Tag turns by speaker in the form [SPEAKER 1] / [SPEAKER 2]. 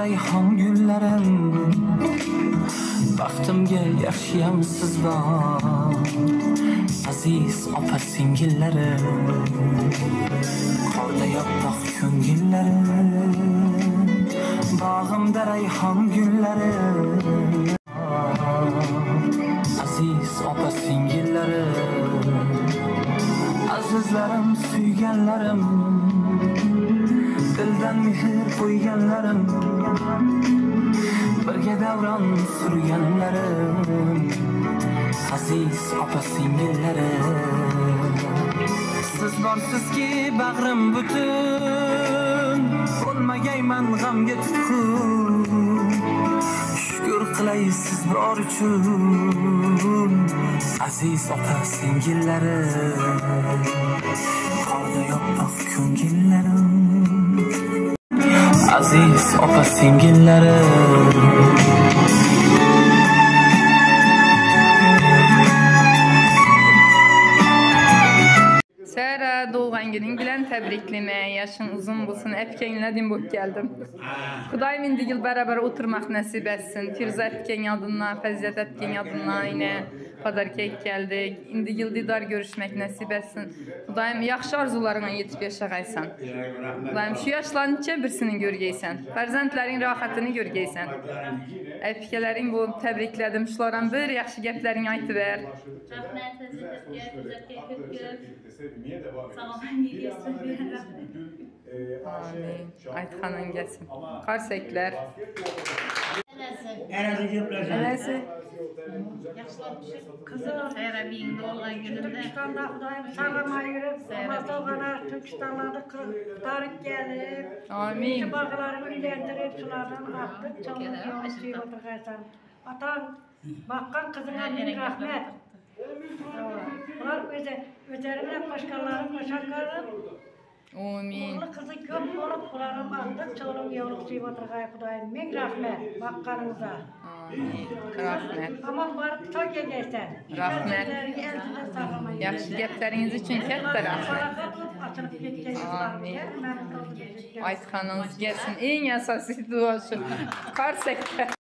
[SPEAKER 1] rayhon gullarim, baxtimga yaxshiyam siz bor. Aziz opa singillarim, qorday oppoq ko'ngillarim, bog'imda rayhon gullarim. Aziz opa singillarim, azizlarim, suyganlarim, dildan mehr qo'yganlarim, birga davron surganlarim, aziz opa singillarim. Siz borsizki bag'rim butun, bo'lmagayman g'amga tutqun. Shukr qilay siz bor uchun, aziz opa singillarim, qorday oppoq ko'ngillarim, aziz opa singillarim.
[SPEAKER 2] Sara, doğan günün bilen təbriklime, yaşın uzun olsun, əpkənlədim bu gəldim. Xudayım indi yıl bərabər oturmaq nəsib etsin. Firuzə əpkən adından, Fəziyyət əpkən adından yine padarkək gəldik. İndi yıl didar görüşmək nəsib etsin. Xudayım yaxşı arzularına yetib yaşağaysan. Xudayım şu yaşların içə birisini görgəysən. Fərzəndlərin rahatını görgəysən. Əpkələrin bu təbriklədim. Şulardan bir yaxşı gəplərini aytıver.
[SPEAKER 3] Rahmet Fəziyyət əpkə, Firuzə əpkə köp-köp.
[SPEAKER 2] Amin. Aytxanın gəlsin. Qarsəklər. Ələsi.
[SPEAKER 4] Kızım, Türkistan'da Xudayım sağlamaya yürüp, Amazon'a Türkistan'da kurtarıp gelip,
[SPEAKER 2] Amin.
[SPEAKER 4] Bağlarını ilendirip, sulardan aktık, çalın yolunu suyup oturgaysan. Atan, bakkan kızına bin rahmet. Bunlar özlerine başkalarını başa kırıp,
[SPEAKER 2] Amin.
[SPEAKER 4] Oğlu kızı köp olup, bunların aktık, çalın yolunu suyup oturgay Xudayım. Min rahmet, bakkanınıza.
[SPEAKER 2] Amin. Rahmet.
[SPEAKER 4] Aman barıp çok gelsen.
[SPEAKER 2] Rahmet. Yaxşı gəpləriniz üçün katta rahmet. Amin. Aytxanınız gəlsin. Ən əsası dua şu. Qarsəklər.